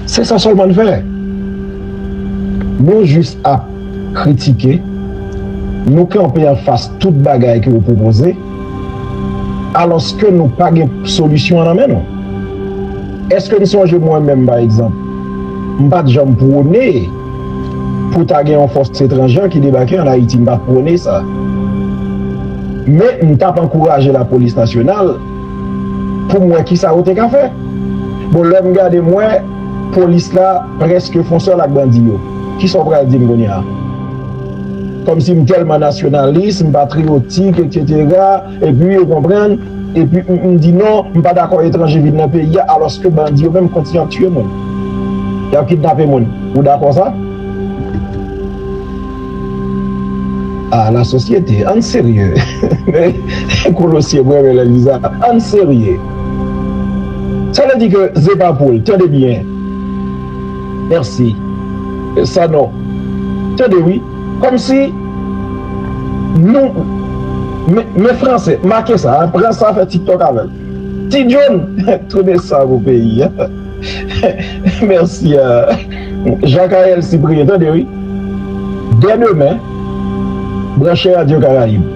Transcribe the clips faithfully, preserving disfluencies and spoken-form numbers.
Se sa sèlman n fè. Nou jis ap kritike, nou kanpe anfas tout bagay ke yo pwopoze, alòske nou pa gen solisyon an nan men nou. Èske n sonje mwen menm, pa egzanp, m pa t janm pwone pou ta gen yon fòs etranjè ki debake ann Ayiti, m pa t pwone sa. Men, m t ap ankouraje lapolis nasyonal pou m wè kisa yo te ka fè. Bon, lè m gade, m wè polis la prèske fon sèl ak bandi yo. Kisa w pral di m kounye a? Kòmsi m tèlman nasyonalis, m patriyotik, etsetera, epi, ou konprann, epi m, m di non, m pa dakò etranje vin nan peyi a, alòske bandi yo menm kontinye ap tiye moun. Y ap kidnape moun. Ou dakò sa? Ah, la société, ann serye. Kolosye, mwen, men lè li sa, ann serye. Sa vle di ke Zepapoul, tande byen. Mèsi. Sanon, tande wi. Kòmsi nou, men, men franse, make sa, pran sa, fè TikTok avè l. Ti John, tounen sa pou peyi a. Mèsi a Jean Carel Cyprien, tande wi. Dè demen, branche Radyo Karayib.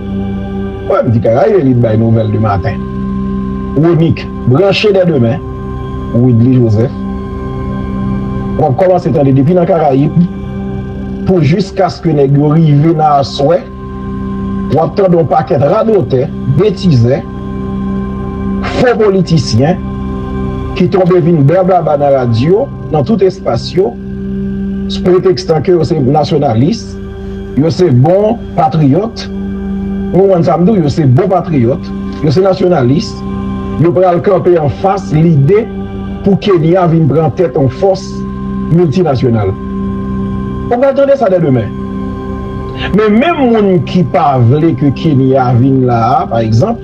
Mwen, m di Karayib, li bay nouvèl de maten. Wonik, branche dè demen. Widly Joseph. W ap kòmanse tande depi nan Karayib pou jiskaske nèg yo rive nan aswè. W ap tande yon pakèt radotè, betizè, fo politisyen ki tonbe vin blablaba nan radyo, nan tout espas yo, sou pretekstan ke yo se nasyonalis, yo se bon patriyòt. Ou konprann sa m di w? Yo se bon patriyòt, yo se nasyonalis, yo pral kanpe anfas lide pou Kenya vin pran tèt yon fòs miltinasyonal. Ou pral tande sa dè demen. Men menm moun ki pa vle ke Kenya vin la a, pa egzanp,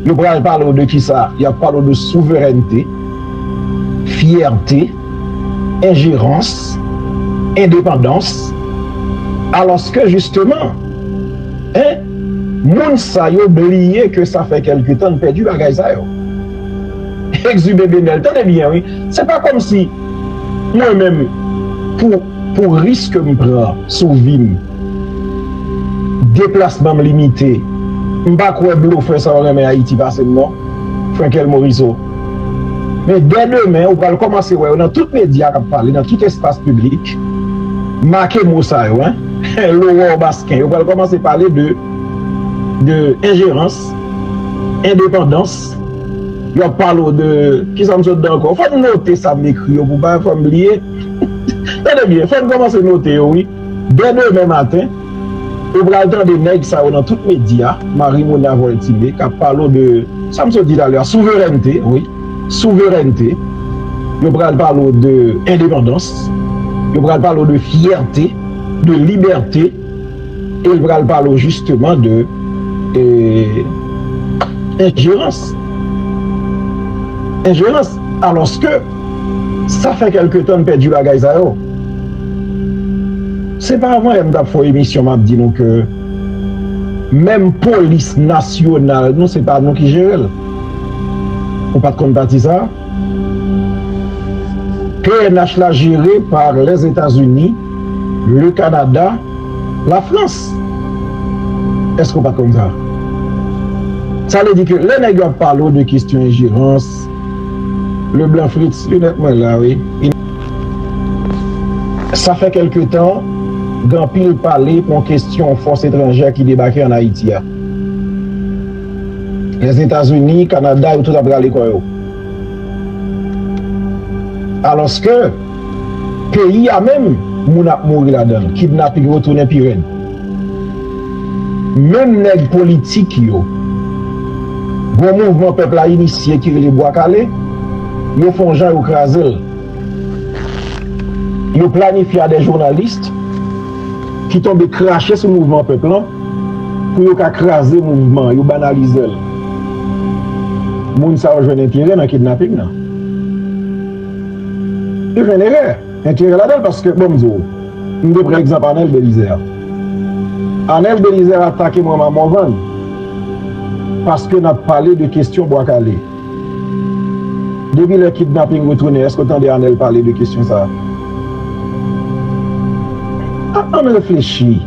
yo pral pale w de kisa? Y ap pale w de souverènte, fyète, enjerans, endepandans, alòske jisteman, en, moun sa yo bliye ke sa fè kèlke tan n pèdi bagay sa yo. Exume Benel, tande byen wi, se pa kòmsi mwen menm, pou, pou risk ke m pran sou vi m, deplasman m limite. M pa kwè blofè sa yo renmen Ayiti pase m non, Frenkel Morisseau. Men dè demen, ou pral kòmanse wè yo nan tout medya k ap pale, nan tout espas piblik, make mo sa yo, en, Laurent Basquin, yo pral kòmanse pale de, de enjerans, endepandans, y ap pale w de, kisa m sot di ankò? Fò n note sa m ekri yo pou pa fò m bliye. Tande byen, fò n kòmanse note yo, wi. Dè demen maten, ou pral tande nèg sa yo nan tout medya, Marie Mona Voltimé, k ap pale w de, sa m sot di talè a, souverènte, wi, souverènte. Yo pral pale w de endepandans, yo pral pale w de fyète, de libète, e l pral pale w jisteman de, e, enjerans. Enjerans. Alòske, sa fè kèlke tan n pèdi bagay sa yo. Se pa avan yè m t ap fè yon emisyon, m ap di nou ke menm polis nasyonal nou, se pa nou ki jere l. Ou pa t konn pati sa a? P N H la jere pa Lèzetazini, le Kanada, Lafrans. Èske w pa t konn sa? Sa vle di ke lè nèg yo ap pale w de kesyon enjerans, Leblanc Fritz, linèt mwen la, wi. Sa fè kèlke tan, gen anpil pale pou yon kesyon fòs etranjè ki debake ann Ayiti a. Lèzetazini, Kanada, yo tout ap rale kò yo. Alòske, peyi a menm, moun ap mouri ladan l, kidnaping yo tounen pi rèd. Menm nèg politik yo, gon mouvman pèp la inisye ki rele Bwa Kale, yo fè yon jan yo kraze l. Yo planifye a de jounalis ki tonbe krache sou mouvman pèp lan pou yo ka kraze mouvman, yo banalize l. Moun sa yo jwenn enterè nan kidnaping nan. Yo jwenn enterè, enterè ladan l paske, bon, m di w, m te pran egzanp Anèl Belizaire. Anèl Belizaire atake mwen Mamòvann paske n ap pale de kesyon Bwa Kale. Depi lè kidnaping retounen, èske w tande Anèl pale de kesyon sa a? A, ann reflechi,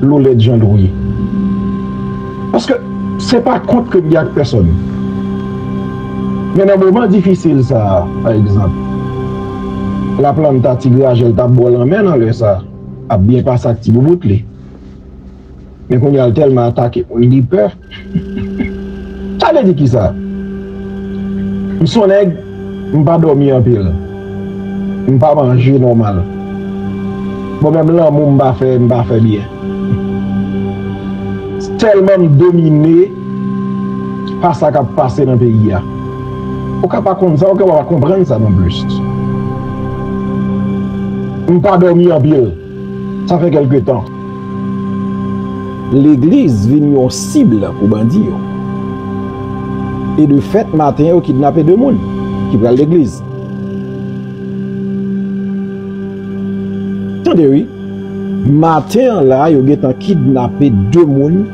Lolèt Jean Louis. Paske se pa kont ke m gen ak pèsòn. Men nan moman difisil sa a, pa egzanp, Laplanta, Ti Grajèl t ap ba w lanmen nan lè sa a, ap byen pase ak ti boubout li. Men kounye a, l tèlman atake moun, li pè. Sa vle di kisa? M se yon nèg, m pa dòmi anpil. M pa manje nòmal. Bon, menm lanmou m pa fè, m pa fè byen. Tèlman m domine pa sa k ap pase nan peyi a. Ou ka pa konn sa, ou ka pa konprann sa non plis. M pa dòmi anpil. Sa fè kèlke tan. Legliz vin yon sib pou bandi yo. E de fèt, maten, yo kidnape de moun ki pral legliz. Tande, wi. Maten an la, yo gentan kidnape de moun,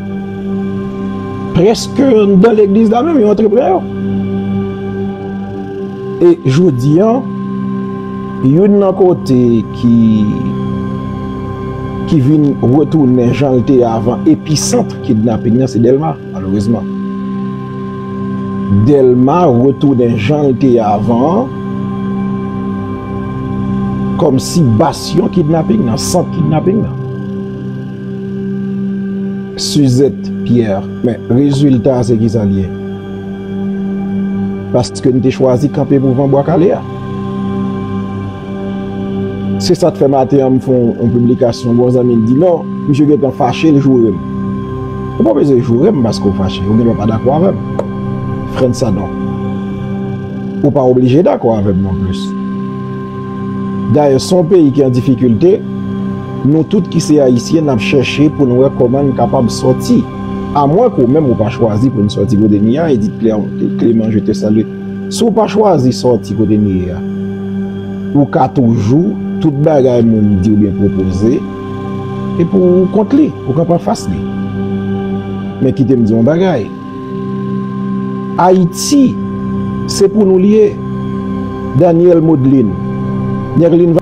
prèske anndan legliz la menm, yo antre pran yo. E jodi a, youn nan kote ki, ki vin retounen jan l te ye avan, episant kidnaping nan, se Dèlma, malerezman. Dèlma retounen jan l te ye avan an, kòmsi basyon kidnaping nan, sant kidnaping nan. Suzette Pierre, men rezilta a se kisa l ye? Paske n te chwazi kanpe pou van Bwa Kale a. Se sa k fè maten an m fè yon, yon piblikasyon, gon zanmi m di, "Non, misye gentan fache, l joure m." Ou pa bezwen joure m paske w fache, ou gendwa pa dakò avè m. Frantz Sanon, ou pa oblije dakò avè m non plis. Dayè, se yon peyi ki an difikilte, nou tout ki se Ayisyen, n ap chèche pou n wè kòman n kapab sòti. Amwenke ou menm ou pa chwazi pou n sòti kote n ye a, Edith Clé-, Clément, je te salue. Si w pa chwazi sòti kote n ye a, ou ka toujou, tout bagay moun di oubyen pwopoze, e pou ou kont li, ou kanpe anfas li. Men kite m di w yon bagay. Ayiti, se pou nou l ye. Daniel Maudlin, Nerline